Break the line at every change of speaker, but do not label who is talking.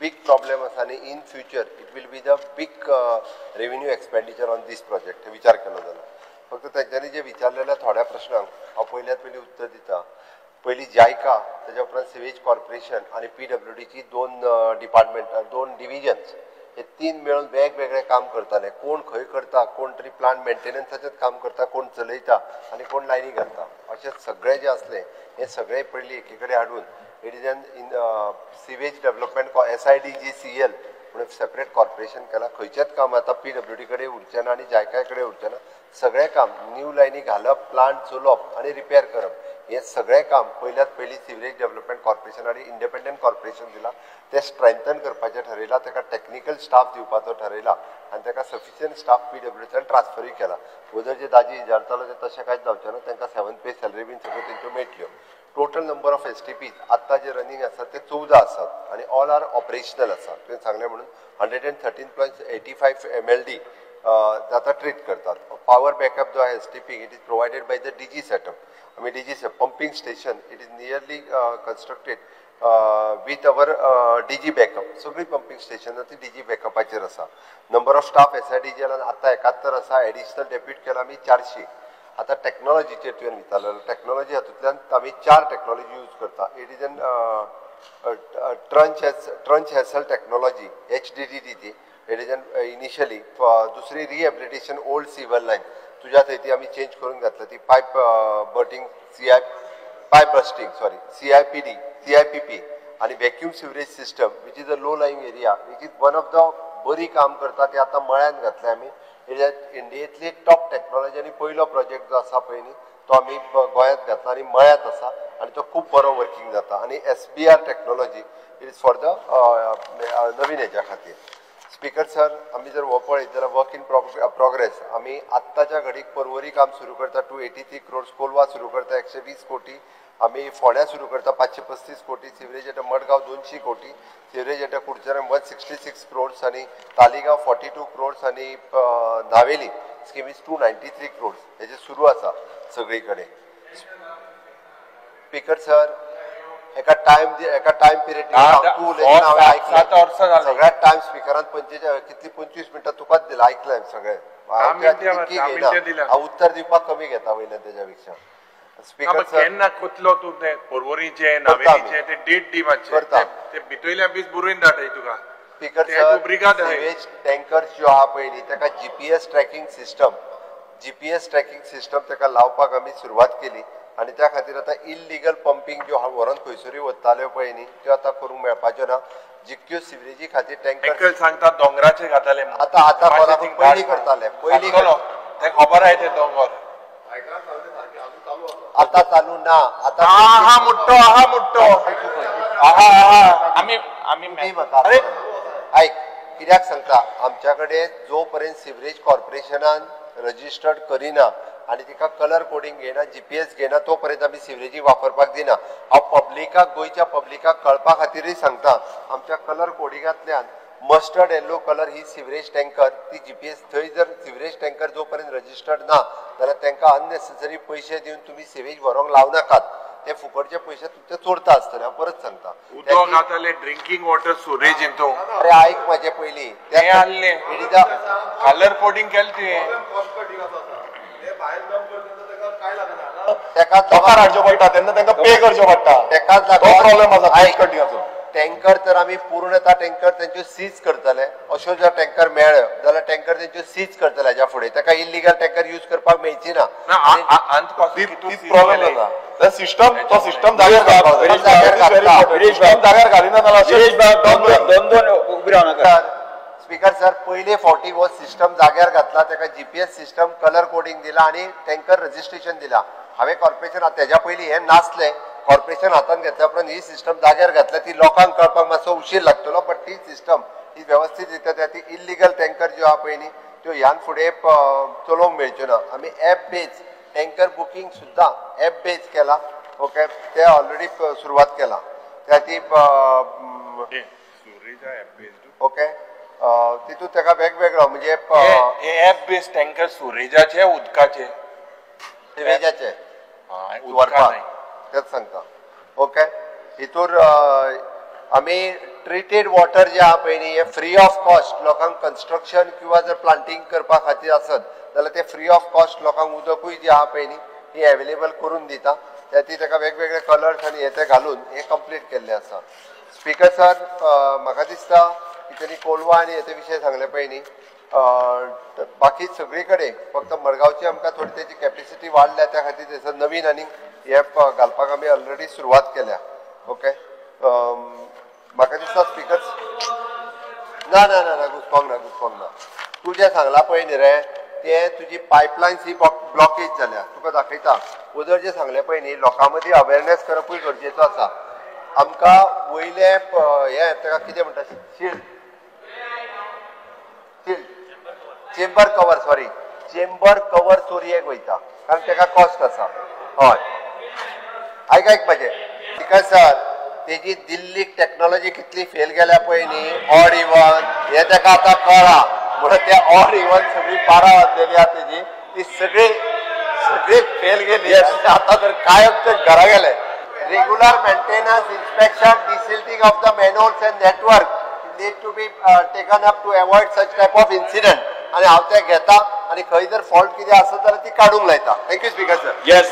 बीग problem आसा आनी in future it will be the big revenue expenditure on this project. विचार केलो जाल्यार फक्त तेंच्यांनी जे विचारलेल्या थोड्या प्रश्नांक हांव पयल्यात पयलीं उत्तर दिता. पयलीं जायका, तेज्या उपरांत सिवेज कॉर्पोरेशन आनी पीडब्ल्यूडीची 2 डिपार्टमेंट, 2 डिविजन्स, हे 3 मेळून वेगवेगळे काम करताले. कोण खंय करता, कोण तरी प्लांट मेंटेनन्साचेच काम करता, कोण चलयता आनी कोण लायनी घालता, अशें सगळे जे आसले हे सगळे पयलीं एकी कडेन हाडून it is an in sewage development SIDGCL म्हणून सेपरेट कॉर्पोरेशन केलां. खंयचेंच काम आतां पीडब्ल्यूडी कडेन उरचें ना आनी जायका कडेन उरचें ना. सगळें काम न्यू लायनी घालप, प्लांट चलोवप आनी रिपेर करप हें सगळें काम पयल्यात पयलीं सिवरेज डेव्हलपमेंट कॉर्पोरेशन आनी इंडिपेंडंट कॉर्पोरेशन दिलां. तें स्ट्रेंथन करपाचें ठरयलां, ताका टॅक्निकल स्टाफ दिवपाचो ठरयला आनी ताका सफिशियंट स्टाफ पीडब्ल्यूडीच्यान ट्रान्सफरूय केला. वदर जे दाजी विचारतालो ते तशें कांयच जावचें ना, तांकां 7th पे सॅलरी बीन सगळ्यो तेंच्यो मेळटल्यो. टोटल नंबर ऑफ STPs आत्तां जे रनींग आसात ते 14 आसात आनी ऑल are operational आसा. तुवें सांगलें म्हणून 113.85 MLD आतां ट्रीट करतात. पावर बॅकअप जो आहा STP it is provided by the DG setup. आमी DG pumping station it is nearly constructed with our DG backup. सगळीं पंपींग स्टेशनां ती डीजी बॅकअपाचेर आसा. नंबर ऑफ स्टाफ SIDGLान आतां 71 आसा. एडिशनल डेप्यूट केला आमी 400. आतां टॅक्नोलॉजीचेर तुवें विचारलें, टॅक्नोलॉजी हातूंतल्यान आमी 4 टॅक्नोलॉजी यूज करता. It is an trench HASL technology HDDT ती it is an initially. दुसरी रिहेबिलिटेशन ओल्ड सिवर लायन तुज्या थंय ती आमी चेंज करून घातल्या ती pipe bursting pipe bursting sorry CIPD CIPP आनी vacuum sewerage system which is a low lying area which is one of the बरी काम करता. ती आतां मळ्यान घातल्या आमी. इंडियेंतली टॉप टॅक्नोलॉजी आनी पयलो प्रोजेक्ट जो आसा पळय न्ही तो आमी गोंयांत घातला आनी मळ्यांत आसा आनी तो खूब बरो वर्कींग जाता. आनी SBR technology it is for the नवीन हेज्या खातीर. स्पीकर सर, आमी जर हो पळयत जाल्यार वर्क इन प्रोग्रेस आमी आत्ताच्या घडीक पर्वरी काम सुरू करता 283 क्रोर्स, कोलवा सुरू करता 120 कोटी, आमी फोंड्या सुरू करता 535 कोटी, सिवरेज एट मडगांव 200 कोटी, सिवरेज एट कुडचडें 166 क्रोर्स आनी तालिगांव 42 क्रोर्स आनी नावेली स्कीम is 293 crores हेजे सुरू आसा सगळी कडेन. स्पीकर सर, एका टायम पिरियड सगळ्यात टायम स्पीकरान 25 मिनटां तुकाच दिला, ऐकलें सगळें. हांव उत्तर दिवपाक कमी घेता वयल्यान तेज्या पेक्षा. स्पीकर सर,
केन्ना कोतलो तूं ते पर्वरीचें नावेलीचें ते डेट दी मातशें, ते भितरल्या बीस बरोवन धाडटा तुका.
स्पीकर सर, सिवेज टँकर्स ज्यो आहा पळय न्ही ताका GPS tracking system ताका लावपाक आमी सुरवात केली आनी त्या खातीर आतां इल्लिगल पंपींग ज्यो व्हरोन खंयसरूय वताल्यो पळय न्ही त्यो आतां करूंक मेळपाच्यो ना. जितक्यो सिवरेजी खातीर टँकर
सांगता दोंगराचे घाताले
आतां आतां पयलीं करताले, पयलीं
ते खबर आहा ते दोंगर
आतां चालू ना. आतां
आहा मुट्टो, आहा मुट्टो, आहा आहा आमी आमी
आयक कित्याक सांगता, आमच्या कडेन जो पर्यंत सिवरेज कॉर्पोरेशनान रजिस्टर्ड करिना आनी तिका कलर कोडींग घेयना, GPS घेयना, तो पर्यंत आमी सिवरेजी वापरपाक दिना. हांव पब्लिकाक, गोंयच्या पब्लिकाक कळपा खातीरय सांगता, आमच्या कलर कोडिंगांतल्यान मस्टर्ड येल्लो कलर ही सिवरेज टँकर ती GPS थंय जर सिवरेज टँकर जो पर्यंत रजिस्टर्ड ना जाल्यार तांकां अननेसेसरी पयशे दिवन तुमी सिवेज व्हरूंक लावनाकात, ते फुकटचे पयशे तुमचे चोरता आसतले. हांव परत सांगता,
उदक घाताले ड्रिंकींग वॉटर सुरेज हितून.
अरे आयक म्हाजें पयलीं,
तें आहलें कलर कोडींग केलें तुवें,
तेकाच
हाडचें पडटा तेन्ना तांकां पे करचें पडटा,
तेकाच
लागून प्रॉब्लेम आसा.
टँकर तर आमी पूर्णता टँकर तेंच्यो सीज करतले, अश्यो जर टँकर मेळ्ळ्यो जाल्यार टँकर तेंच्यो सीज करतले हेज्या फुडें. ताका इल्लिगल टँकर यूज करपाक मेळची ना.
प्रॉब्लेम जाता सिस्टम, तो सिस्टम जाग्यार घालिना जाल्यार
दोन दोन उबी रावनाका.
स्पीकर सर, पयले फावटी हो सिस्टम जाग्यार घातला, ताका GPS system, colour coding दिला आनी टँकर रजिस्ट्रेशन दिला. हांवें कॉर्पोरेशन तेज्या पयलीं हें नासलें, कॉर्पोरेशन हातान घेतल्या उपरांत ही सिस्टम जाग्यार घातल्या, ती लोकांक कळपाक मातसो उशीर लागतलो, बट ती सिस्टम ही वेवस्थीत रित्या ती इल्लिगल टँकर ज्यो आहा पळय न्ही त्यो ह्यान फुडें चलोवंक मेळच्यो ना. आमी एप बेज टँकर बुकींग सुद्दां एप बेज केला, ओके, ते ऑलरेडी सुरवात केला त्या ती ओके तितून ताका वेगवेगळो म्हणजे
एप बेज टँकर सुरेजाचे उदकाचे
सिवेजाचे व्हरपाक तेच सांगता. ओके, हितूर आमी ट्रिटेड वॉटर जे आहा पळय न्ही, हे फ्री ऑफ कॉस्ट लोकांक कन्स्ट्रक्शन किंवा जर प्लांटींग करपा खातीर आसत जाल्यार ते फ्री ऑफ कॉस्ट लोकांक उदकूय जे आहा पळय न्ही ही अवेलेबल करून दिता. त्या खातीर ताका वेगवेगळे कलर्स आनी हे ते घालून हे कंप्लीट केल्ले आसा. स्पीकर सर, म्हाका दिसता की तेणी कोलवा आनी हे ते विशय सांगले पळय न्ही, बाकी सगळे कडेन फक्त मडगांवची आमकां थोडी तेची कॅपेसिटी वाडल्या, त्या खातीर थंयसर नवीन आनी हे घालपाक आमी ऑलरेडी सुरवात केल्या. ओके, म्हाका दिसता स्पीकर ना ना ना ना घुसपोंक ना, घुसपोंक ना. तूं जें सांगलां पळय न्ही रे, ते तुजी पायपलायन्स ही ब्लॉकेज जाल्या, तुका दाखयता. उदर जें सांगलें पळय न्ही, लोकां मदीं अवेरनेस करपूय गरजेचो आसा. आमकां वयलें हें ताका कितें म्हणटा, shield shield chamber cover, sorry chamber cover चोरयेक वयता कारण ताका कॉस्ट आसा. हय, आयक आयक म्हाजें स्पीकर सर, तेजी दिल्लीक टॅक्नोलॉजी कितली फेल गेल्या पळय न्ही, ऑड इवन हे ताका आतां कळ्ळां, म्हणून ते ऑड इवन सगळी 12 वाजलेली आहा तेजी, ती सगळी सगळी फेल गेली. आतां तर कायम ते घरा गेले. Regular maintenance, inspection, desilting of the manholes and network need to be taken up to avoid such type of incident. आनी हांव ते घेता आनी खंय जर फॉल्ट कितें आसत जाल्यार ती काडूंक लायता. Thank you speaker sir.
Yes.